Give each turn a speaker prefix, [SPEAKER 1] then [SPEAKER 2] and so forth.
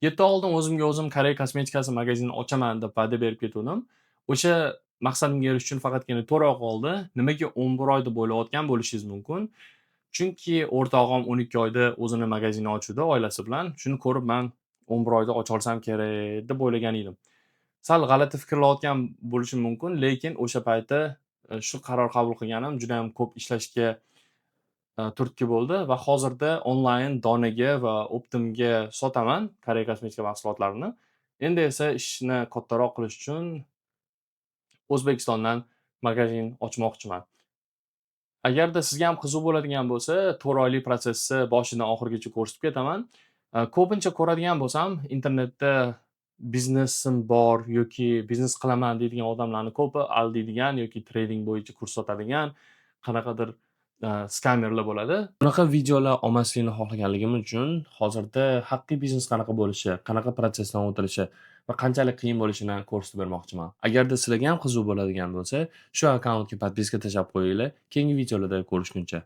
[SPEAKER 1] 7 oy oldin o'zimga o'zim Koreya kosmetikasi magazinini ochaman deb va'da berib ketgandim. O'sha maqsadimga erishish uchun faqatgina 4 oy qoldi. Nimaga 11 oy deb o'ylayotgan bo'lishingiz mumkin. Chunki o'rtog'im 12 oyda o'zini magazinini ochuvdi oilasi bilan. Shuni ko'rib man 11 oyda ocha olsam kerak deb o'ylagan edim. Sal g'alati fikrlayotgan bo'lishim mumkin, lekin o'sha payti shu qaror qabul qilganim juda ham ko'p ishlashga turtki bo'ldi va hozirda onlayn donaga va оптом ga sotaman Koreya kosmetika mahsulotlarini. Endi esa ishni kattaroq qilish uchun O'zbekistondan magazin ochmoqchiman. Agarda sizga ham qiziq bo'ladigan bo'lsa, 4 oylik protsessni boshidan oxirigacha ko'rsatib ketaman. Ko'pincha ko'radigan bo'lsam, internetda biznesim bor yoki biznes qilaman deydigan odamlarni ko'pi aldaydigan yoki trading bo'yicha kurs sotadigan qanaqadir skamerlar bo'ladi. Bunaqa videolar olmaslikni xohlaganligim uchun hozirda haqiqiy biznes qanaqa bo'lishi, qanaqa protsessdan o'tilishi va qanchalik qiyin bo'lishini ko'rsatib bermoqchiman. Agarda sizlarga ham qiziq bo'ladigan bo'lsa, shu akkauntga подписка tashlab qo'yinglar. Keyingi videolarda ko'rishguncha.